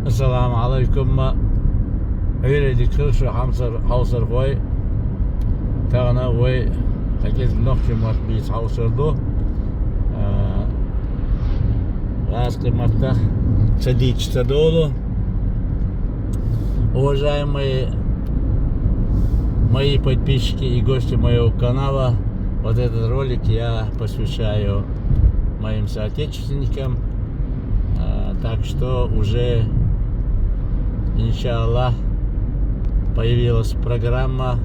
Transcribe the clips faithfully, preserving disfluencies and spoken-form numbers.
Ассаламу Ӏалайкум. Ӏуйре дика хилда шун, хьамсара хьовсархой. Тахана вай цхьа кӀезига нохчийн мотт бийца хьовсур ду. А, гӀазкхий маттахь ца дийцча ца долу. Уважаемые мои подписчики и гости моего канала, вот этот ролик я посвящаю моим соотечественникам. А, так что уже, иншаллах, появилась программа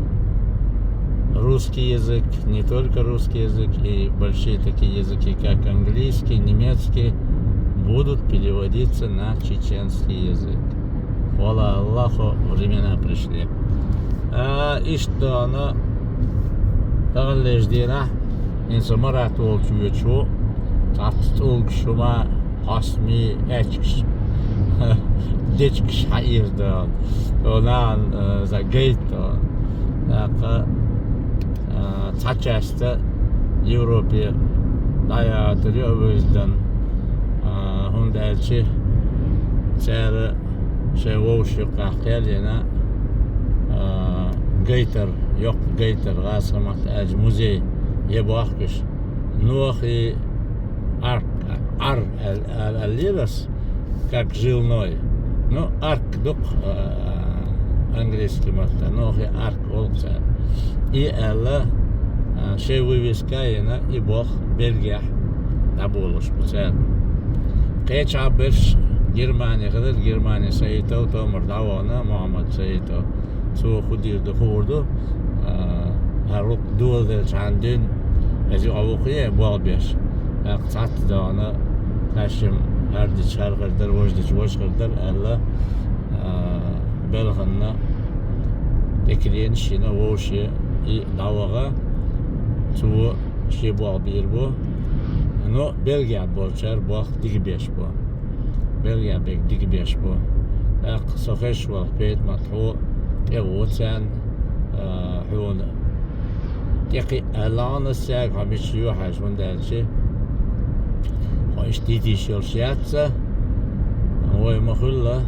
«Русский язык», не только русский язык, и большие такие языки, как английский, немецкий, будут переводиться на чеченский язык. Хвала Аллаху, времена пришли. А, иштта, ана, таханлерчу дийнахь, хӀинца Марат волчу воьдуш ву, цхьацца цӀулгаш, хӀума, хьостамий, аьчкаш, дечкаш хьаийра дона. Цо нахана, э, за гайта дона. ТӀаккха, э, цхьа часть Европе дӀаяхийтар ю вуьззина, э, хӀунда аьлча цара шайн вовшашка кхел йина, э, гайтар, йоккха гайтар, гӀазкхий маттахь аьлча музей, е бохкуш. Нохи Ӏар, Ӏар аьл-, аьл-, аьллера ас, как жылной. Ну, арк ду-кх, а, английский маттахь, нохи арк олу цара. И аьлла, а, шайн вывеска йина, и болх Бельгехь дӀаболуш бу цара. Кхечахьа берш Германи хилира, Германи Саитов, томар дӀавахана, Мухьаммад Саитов. Цо хӀун дийр ду хуур ду, а, хӀара гӀуллакх доладелчхьана дуьйна, иза юкъа ву кхе болх беш. ТӀаккха цхьацца дона, кхаьшшимма хӀара дича хӀара хир дара, важа дича важа хир дара аьлла, а, белханна тӀекеренаш йина вовше и дӀаваха, цо шен болх бийр бу. Но Бельгехь болчара болх дика беш бу. Бельгехь берг дика беш бу. ТӀаккха со хезаш волу ПетӀамат, хьо тӀе а ву царна, а, хьуна тӀекхиъ аьлла хьуна ас цаьрга, хьо мича ю хьажа, хӀунда аьлча хьо иштта дитийша йолуш яц сан, вай ма-хуьллу,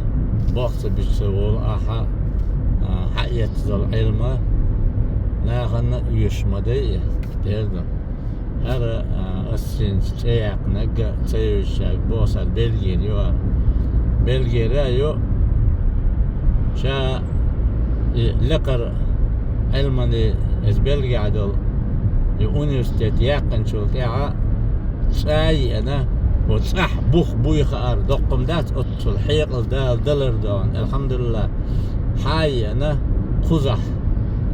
болх ца бича ца волу ахьа, а, хьаэцна долу Ӏилма нахана а оьшуш ма дай и, тера ду. ХӀара, а, ас цуьнца цӀе яьккхинарг а ца йовзуьйтуш боху, сан Бельгера ю хӀара. Бельгера а ю, ша и лекхара Ӏилманийн, иза Бельгехь долу и университет яьккхинчул тӀаьхьа цӀа а еана, оцу цӀахь бух буй хаар, доккха-м дац оццул хьекъал Дала далар дона, алхьамдулиллахӀ. Хьа а еана, кхузахь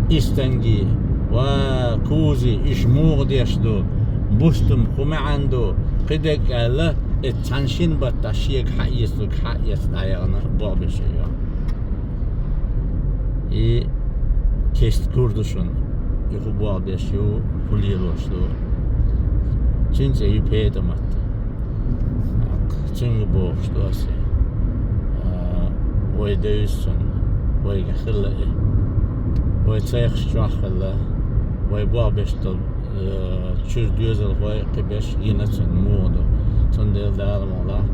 истанги ва кузи, иша муха деш ду, бустам хӀун маьӀна ду, кхидерг аьлла, и цхьана шина баттахь шега хьаэцалург хьаэцна дӀаяхана болх беш йо. И кеста гур ду шуна, и хӀун болх беш ю, хӀун лелош ду. Цуьнан цӀе ю ПетӀамат. Цуьнга бохуш ду аса. А, вай девза цунна, вайга хилла и. Вай цайхаш чохь хилла, вай болх беш долу, э, чуьра доьзалхой кхин берш гина цунна муха ду. Цундела Дала мукъ лахь.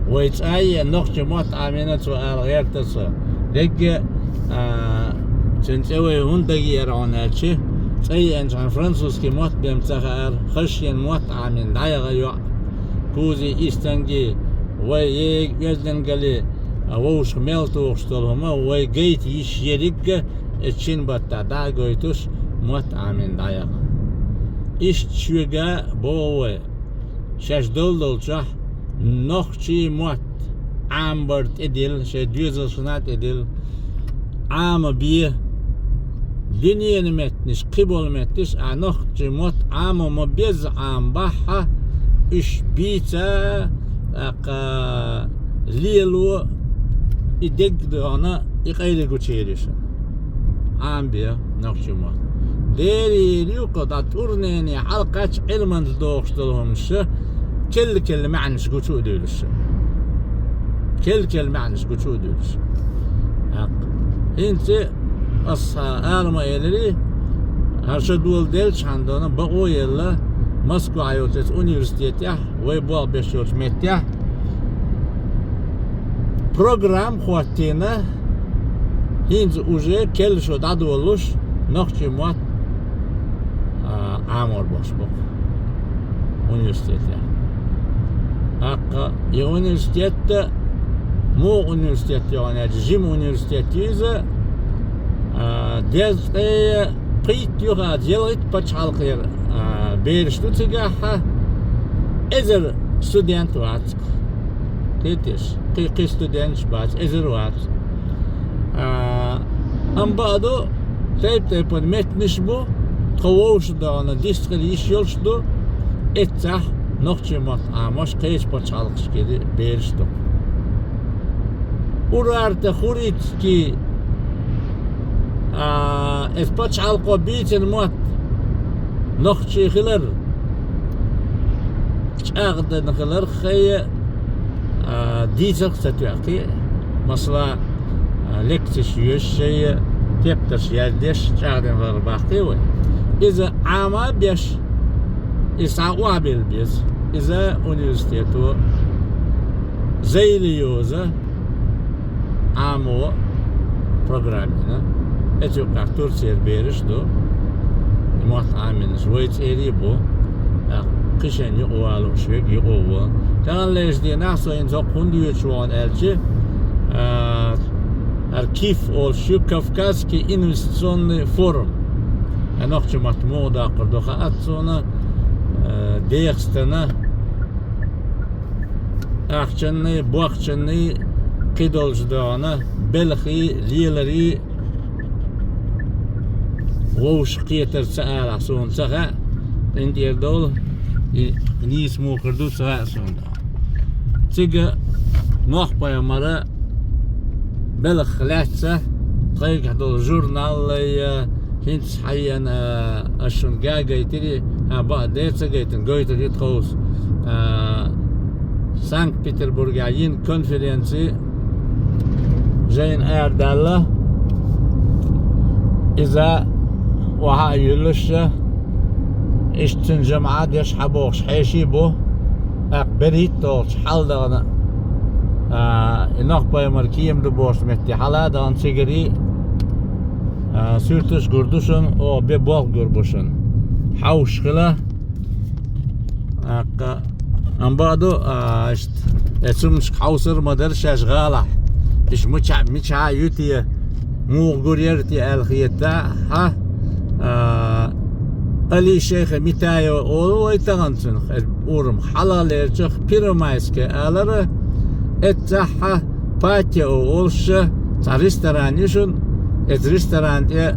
Вай цӀа а еана, нохчийн мотт Ӏамийна цо ала гӀерта со. Дерриге а, цуьнан цӀе вай хӀунда дагийра хьуна аьлча, цӀа еанчхьана французский мотт бен ца хаьара, хаза шена мотт Ӏамийна дӀаяха йоӀ. Кузи, истанги, вай ега оьздангалли, а, вовшах мел тухуш долу хӀума вай гайта йиш ерриг а, и шина баттахь дӀа а гойтуш, мотт Ӏамийна дӀаяха. Иштта шуьга боху вай, шаьш долу долчохь нохчийн мотт Ӏамабар тӀедилла, шайн доьзалшна а тӀедилла, Ӏамабе, дуьненан меттанаш, кхиболу меттанаш, а нохчийн мотт Ӏамо ма-безза Ӏамабахь, уьш бийца, тӀаккха лело, и дегга дона, и къайле гучуйийр ю шуна. Ӏамабе нохчийн мотт. Дера йийр ю-кх дӀа тӀурнене хьалакхаьчча Ӏилманца дохуш долу хӀуманаш, келла-келла маьӀнаш гучу а дуьйлуш. Келла-келла маьӀнаш гучу а дуьйлуш. ТӀаккха. ХӀинца аса ала ма-элларий, хӀара шо доладелчхьана дона бакъо а елла, Москвахь йолчу оцу университетехь, вай болх беш йолчу меттехь, Программа хӀоттийна, хӀинца уже керла шу дӀадолалуш, нохчийн мотт, а, Ӏамор болуш бу-кх университетехь. ТӀаккха и университет, муха университет ю аьлча, жима университет ю иза, а, дезткъе пхийтта юхаца ялхитта пачхьалкхера, а, бераш ду цигахь, эзар студент вац. Кхеташ, кхи, кхин студенташ бац, эзар вац. А, амма бакъду, тайп-тайпана меттанаш бу, тхо вовшах догӀана дистхила йиш йолуш ду, эццахь нохчийн мотт Ӏамош кхечу пачхьалкхашкара бераш ду. Урартан, Хурицкий, а, эцу пачхьалкхо бийцина мотт нохчийн хилар, чӀагӀдина хилар, хӀай, а, дийцарх ца тоьхкий. Масала, а, лекцеш йоьшуш, шайн тептарш яздеш, чӀагӀдина хилар баккхий вай. Иза Ӏама а беш, иза схьа охьабелла беза. Иза университето зайла йоза Ӏамо программина. Эцу юккъехь Турцера бераш ду. И мотт Ӏамийнарш вай цӀера а бу. ТӀаккха кхин шайна юкъа валуш верг юкъа а ву. Таханлерчу дийнахь со хӀинца хӀокху хӀунда воьдуш ву аьлча, а, хӀара КИФ олуш ю, Кавказский инвестиционный форум. Хьан нохчийн мотт муха доккхур ду хаьа суна, а, дехастана, ахчанний, бохчанний, кхидолчу догӀана, белхий, леларий, вовшах кхетар ца алахь суна ца хаьа, къинтӀера долу, и нийса муха хир ду ца хаьа суна. Цига Нохь-пайхамара белхах лаьцна тхайгахь долу журналлай, хӀинца хьайна, ас шуна гайтира, а, бакъ де ца гайтина, гойтур ю тховса, а, Санкт-Петербургехь йина конференци жайна арадаьлла. Иза охьа а юьллуш, иштта цуьнан жамӀа деш хьабохуш хьеший бу, тӀаккха берхӀитталгӀачу хьаладахана, а, и Нохь-пайхамар кема ду бохучу метте хьала а дахана цигарий, а, суьрташ а гур ду шуна, оха бен болх гур бу шуна. Хьовсуш хила. ТӀаккха, амма бакъду, а, иштта, э, цумнашка хьовсур а ма дара шаьш гӀалахь. Иштта мичахь, мичахь а ю те, муха гур яра те аьлла хета, хьа? А, Али-Шайх Митаев олу вай тахана цунах, э, урам хьалхалерчах Первомайская алара, эццахь Патио олуш цхьа ресторан ю шуна, эцу ресторан тӀе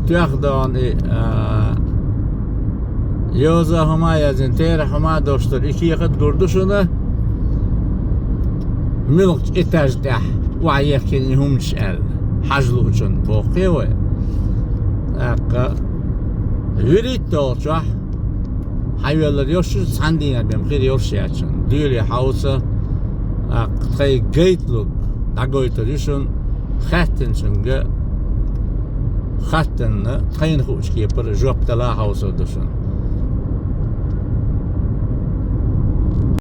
тоьхна догӀана и, а, йоза хӀума яздина, терахь хӀума долуш дара, и кехат гур ду шуна, муьлхачу этаж тӀехь охьаехкина и хӀуманаш аьлла, хьажа луучунна боху-кх вай. ТӀаккха вуьрхӀитталгӀачохь хьайоьллур йолуш ю, цхьана дийнахь бен хир йолуш яц шуна. Доьле хьовса, тӀаккха тхайга гайта лург дӀагойтур ю шуна, хаьттинчуьнга хаттарна тхайна хуучу кепара жоп дала хьовсур ду шуна.